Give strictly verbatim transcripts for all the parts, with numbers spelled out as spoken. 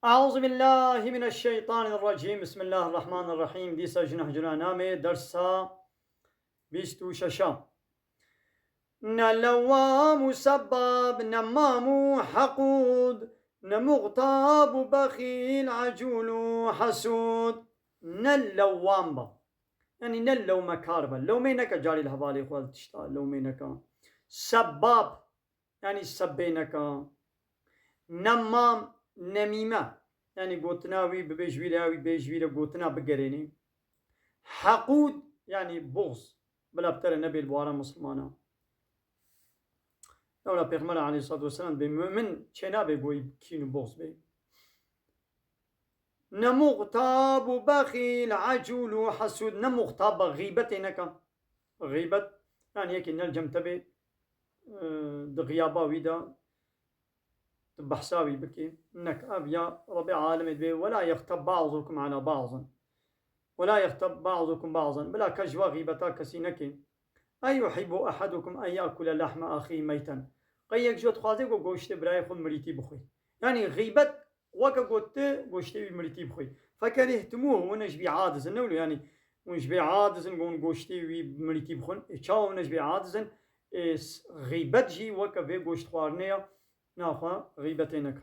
Eûzubillahimineşşeytanirrecîm. Bismillahirrahmanirrahîm. Dîsa ji neh cila namê dersa bîst û şeş. Ne lewwam û sebbab, ne mam û heqûd, ne muxtab û bexîl, ecûl û hesûd. Ne lewwam ba. Yanî ne lewmekar be. Lewmê neke carî li hevalê xwe tişta lewmê neke. Sebbab, yanî sebbê neke. Nemmam, nemîme. Yanî gotina wî bibê ji wî re, ya wî bê ji wî re gotina bigerênî. Heqûd, yanî buxz. Bila bi te re nebê li bawara misilmana. Lewra Pêxember aleyhissalatu vesselam bê mu'min çênabe goyî kîn û buxz bê. Ne muxtab û bexîl, ecûl û hesûd, ne muxtab be, xîbetê neke. Xîbet, yanî yekî ne li cem te bê, e, di xiyaba wî de tu behsa wî bikî. Nek ev ya Rebê alemê dibê, "Wela yexteb ba'zukum ala ba'zin. Wela yexteb ba'zukum ba'zan." Bila kes ji wa xîbeta kesî nekê. "Eyuhibbu ahadukum en yakule lahme ahî meyten." Qey yek ji we dixwaze ku goştê birayê xwe mirîtî bixwe. Yanî xîbet weke ku tu goştê wî mirîtî bixwe. Fekerîhtimûhu, hûn ji bî adiz in, ne wilo yanî hûn ji bê adiz in, ku hûn goştê wî mirîtî bixwin. Ê, çawa hûn ji bê adiz in? Ê, s-, xîbet jî weke vê goştxwarinê ya, naxwe xîbetê neke.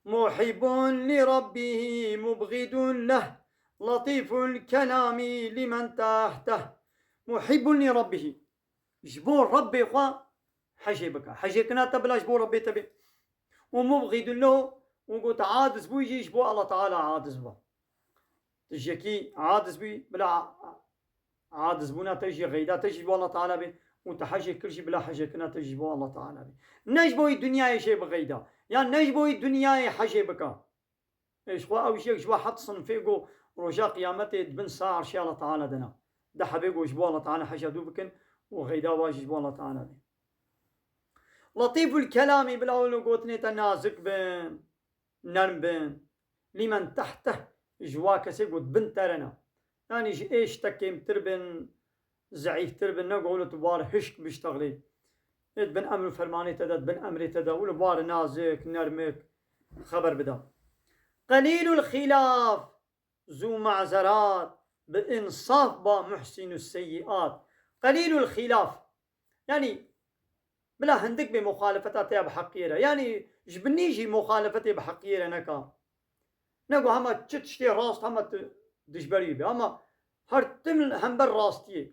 Muhîbun li Rabbihî mubxîdun leh, latîful kelamî limen tehteh. Muhîbun li Rabbihî. Ji bo Rebbê xwe hejê bike. Hejêkirina te bila ji bo Rebbê te bê. Û mubxîdun lehu, û got adiz bû jî ji bo Allah Teala adiz bû. Tu ji yekî adiz bûyî, bila adizbûna te jî, xeyda te jî ji bo Allah Teala bê û tu hejê kir jî, bila hejêkirina te jî ji bo Allah Teala bê. Ne ji bo wî dinyayê jê bi xeyda. Yan ne ji bo wî dinyayê hejê bika. Ê, ji xwe ew jî yek ji bo heft sinfê ku roja qiyametê di bin sa erşê Allah Teala de ne. Di hebê ku ji bo Allah Teala heja dû bikin û xeyda wa jî ji bo Allah Teala bê. Latîful kelamî, bila wilo gotinê te nazik bin, nerm bin. Lîmen tehteh, ji wa kesê ku di bin te re ne. Yanî ji êş te kêmtir bin, zeîftir bin, ne ku wilo tu bar hişk biştexlî. Ê di bin emr û fermanê te de, di bin emrê te de, wilo bar nazik, nermik, xeber bida. Qelîlul xîlaf, zû mazerat, bi însaf ba muhsînus seyyiat. Qelîlul xîlaf. Yanî, bila hindik bê muxalefeta te ya bi heqiyê re. Yanî, ji binî jî muxalefetê bi heqiyê re neka. Ne ku hema çi tiştê rast, hema tu dijberî be. Ama her tim hember rastiyê.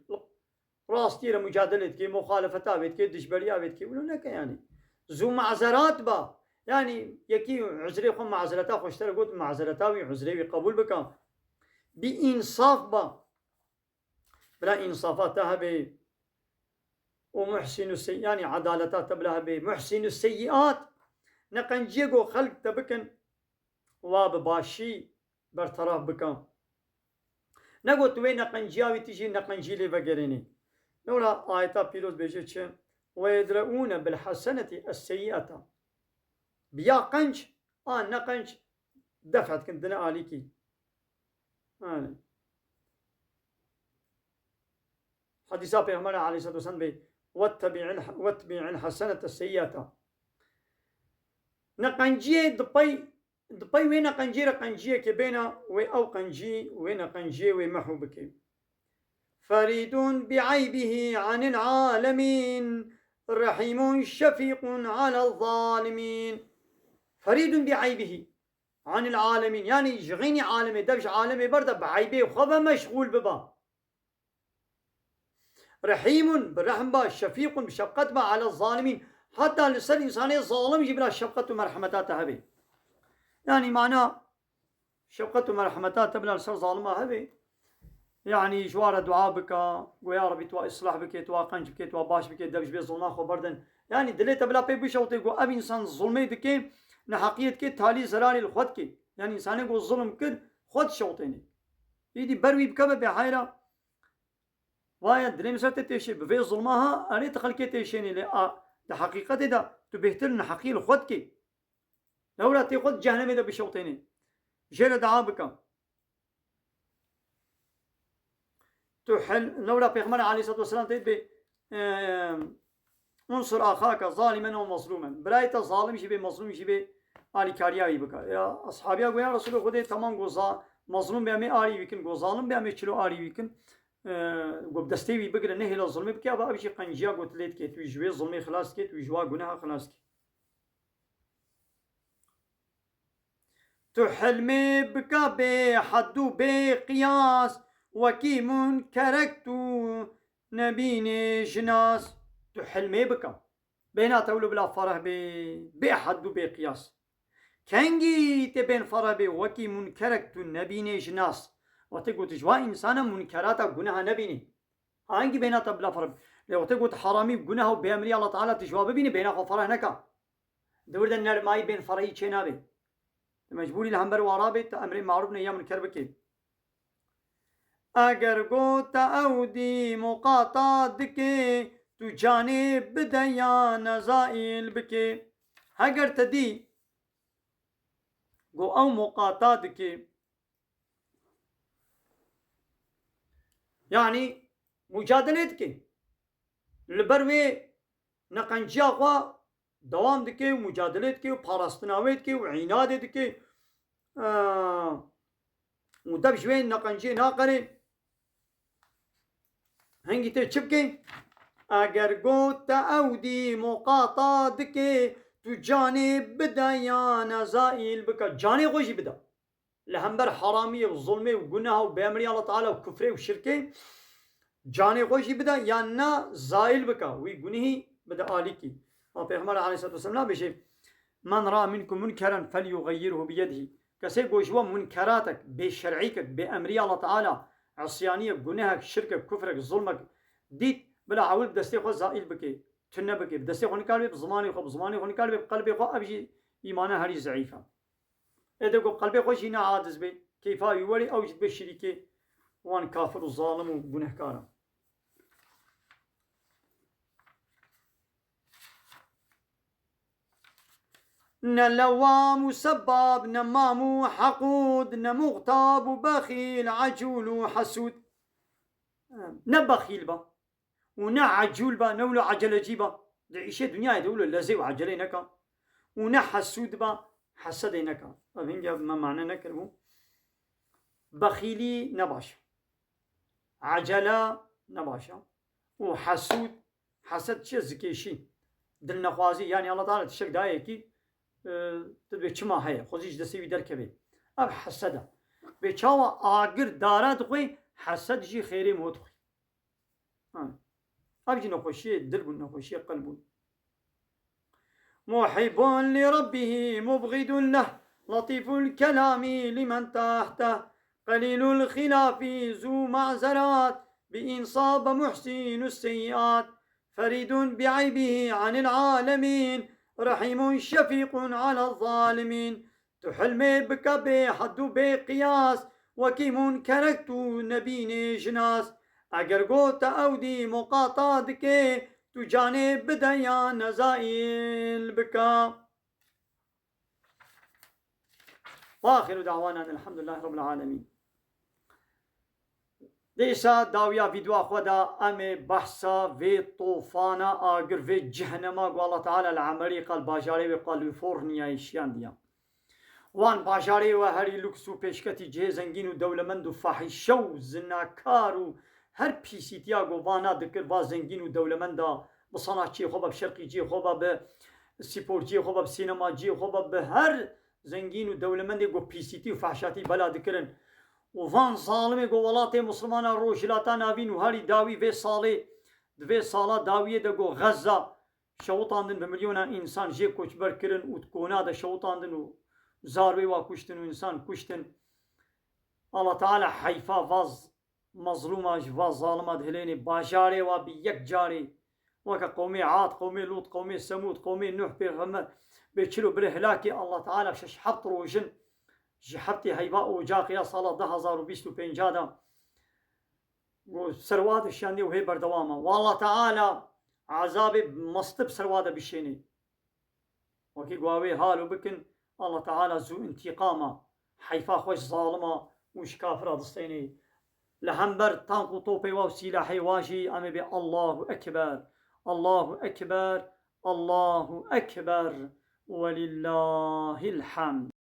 Rastiyê re mucadele dike, muxalefeta wê dike, dijberiya wê dike. Wilo neke yanî. Zû mazerat ba. Yanî, yekî uzrê xwe mazereta xwe ji te re got, mazereta wî, uzrê wî qebûl bika. Bi însaf ba. Bila însafa te hebe. Û muhsînu sey-, yanî edaleta te bila hebe. Muhsînu seyyiat, neqenciyê ku xelk te bikin, wa bi başî bertaraf bika. Ne ku tu wê neqenciya wî tu jî neqencî lê vegerênî. Lewra ayeta pîroz bêje çi? "Ve yedreûne bil heseneti es seyyiata." Bi ya qenc, a neqenc def dikin, dine alîkî. Yanî. Hedîsa Pêxember aleyhissalatu vesselam bê, "Wettebi'il, wetbi'il hasenete seyyata." Neqenciyê di pey, di pey wê neqenciyê re qenciyekê bêne, wê ew qencî, wê neqenciyê wê mehû bike. Ferîdun bi eybihi anil alemîn, rehîmun şefîqun alel zalimîn. Ferîdun bi eybihi anil alemîn. Yanî ji xînî alemê, dev ji alemê berde, bi eybê xwe ve meşxûl biba. Rehîmun, bi rehm ba, şefîqun, bi şefqet ba, alel zalimîn. Heta li ser însanê zalim jî bila şefqet û merhemeta te hebe. Yanî mana şefqet û merhemeta te bila li ser zalima hebe. Yanî ji wan re dua bike, go ya Rebî tu wa îslah bike, tu wa qenc bike, tu wa baş bike, dev ji vê zilma xwe berdin. Yanî dilê te bila pê bişewtê, go ev însan zilmê dike, neheqiyê dike, talî zerarê li xwe dike. Yanî însanê go zilm kir, xwe dişewtêne. Îdî ber wî bikeve bê heyra. Vaye dilê min ser te têşê, bi vê zilma ha, erê tu xelkê têşênê lê a, di heqîqetê de tu bêhtir neheqiyê li xwe dikê. Lewra tê xwe di cehnemê de bişewtênê. Jê re dua bike. Tu hel, lewra Pêxember aleyhissalatu vesselam tê bê, e, "Unsur axaka zalimen ew mazlumen." Birayê te zalim jî bê, mazlum jî bê, Alîkariya wî bike. Ya, eshabiya go, ya Resûlê Xwedê, temam, go za-, mezlûm be, em ê alî wî kin, go zalim be, em ê çilo alî wî kin. E, go bi destê wî bigire, nehêle zulmê bike, ava ev jî qenciya go tu lê dikê, tu wî ji wê zulmê xilas dikê, tu wî ji wa guneha xilas dikê. Tu hilmê bike bê hed û bê qiyas, wekî munkerek tu nebînê jinas. Tu hilmê bike. Bêhna te wilo bila fereh bê, bê hed û bê qiyas. Kengî tê bên fereh bê, wekî munkerek tu nebînê jinas. Wextê got ji wa însana munkerata guneha nebînê. Hangî bêhna te bila fereh bê. Lê wextê got heramî, guneh û bêemrî Allah Teala tu ji wa bibînî, bêhna xwe fereh neka. Di wir de nermayî bên ferehî çênabê. Tu mecbûrî li hember wa rabê, tu emrê marûf nehya munker bikê. Eger go te ew dî muqata dikê, tu canê bide ya nezaîl bikê. Heger te dî go ew muqata dikê, yanî mucadelê dikê. Li ber wê neqenciya xwe dewam dike û mucadelê dike û parastina wê dike û înadê dike, e, û dev ji wê neqenciyê naqerê. Hingî tê çi bike? Eger got te ew dî muqata dike, tu canê bide ya nezaîl bike. Canê xwe jî bide. Li hember heramiyê û zulmê û guneha û bêemrî Allah Teala û kufrê û şirkê canê xwe jî bide, yan na zaîl bike, wî gunehî bide alîkî. Ma Pêxember aleyhisselatu vesselam nabêje, "Men ra minkum munkeren felyughayyirhu biyedihî." Kesê go ji we munkeratek, bêşerîkek, bêemrî Allah Teala, isyaniyek, gunehek, şirkek, kufrek, zulmek dît, bila ewil bi destê xwe zaîl bike, tune bike. Bi destê xwe nikaribe, bi zimanê xwe, bi zimanê xwe nikaribe, bi qelbê xwe, ev jî îmana herî zeîf e. Ê de ku qelbê xwe jî ne aciz bê, keyfa wî werê, ew jî dibe şirîkê wan kafir û zalim û gunehkar e. Ne lewam û sebab, ne mam û heqûd, ne muxtab û bexîl, ecûl û hesûd. Ne bexîl be. û ne ecûl be, ne wilo ecelecî be. Di îşê dinyayê de wilo lezê û ecelê neka. Û ne hesûd be, hesedê neka. Ev hingê me mane nekiribû. Bexîlî ne baş e. Ecele ne baş e. Û hesûd, hesed çi ye? Zikêşî. Dilnexwazî. Yanî Allah Teala tiştek dayekî, e, tu dibê çima heye. Xwezî ji destê wî derkeve. Ev hesed e. Bê çawa agir dara dixwê, hesed jî xêrê mo dixwê. Ha. Ev jî nexweşiyê dil bûn, nexweşiyê qelb bûn. محب لربه مبغض له، لطيف الكلام لمن تحته، قليل الخلاف ذو معذرات، بإن صاب محسن السيئات، فريد بعيبه عن العالمين، رحيم شفيق على الظالمين. Tu hilmê bike bê hed û bê qiyas, wekî munkerek tu nebînê jinas. Eger got te ew dî muqata dike, tu canê bide ya nezaîl bike. Wa axiru da'wana elhamdulillahi rabbil alemin. Dîsa dawiya vîdyoa xwe de em ê behsa vê tofana agir, vê cehenema ku Allah Teala li Amerîka, li bajarê wê Kalîforniyayê şiyandiya. Wan bajarê we herî lûks û pêşketî cihê zengîn û dewlemend û fahîşe û zinakar û her pîsîtiya ku vana dikir, va zengîn û dewlemenda, bi sanatçiyê xwe be, bi şerqîciyê xwe be, bi sporciyê xwe be, bi sînemaciyê xwe be, bi her zengîn û dewlemendê ku pîsîtî û fahşatî bela dikirin. Û van zalimê ku welatê Mislimana Rojhilata Navîn û herî dawî vê salê, di vê sala dawiyê de ku Xezza şewitandin, bi milyona însan jê koçber kirin û di kona de şewitandin û zarwê wa kuştin û însan kuştin. Allah Teala heyfa vaz mezlûma ji va zalima dihilênê, bajarê wa bi yek carê weke qewmê Ad, qewmê Lût, qewmê Semûd, qewmê Nuh pêxember bê çilo birê hilakê. Allah Teala şeş heft rojin ji heftê heyva ocaxê ya sala du hazar û bîst û pênca de ku serwa de şiyandiye û hê berdewam e. Wa Allah Teala ezabê mestib serwa de bişênê. Wekî ku wê halo bikin, Allah Teala zû întîqama heyfa xwe ji zalima û ji kafira distênê. Li hember tank û topê wa û sîlahê wa jî em ê bê Allahu Ekber, Allahu Ekber, Allahu Ekber. Welillahil hamd.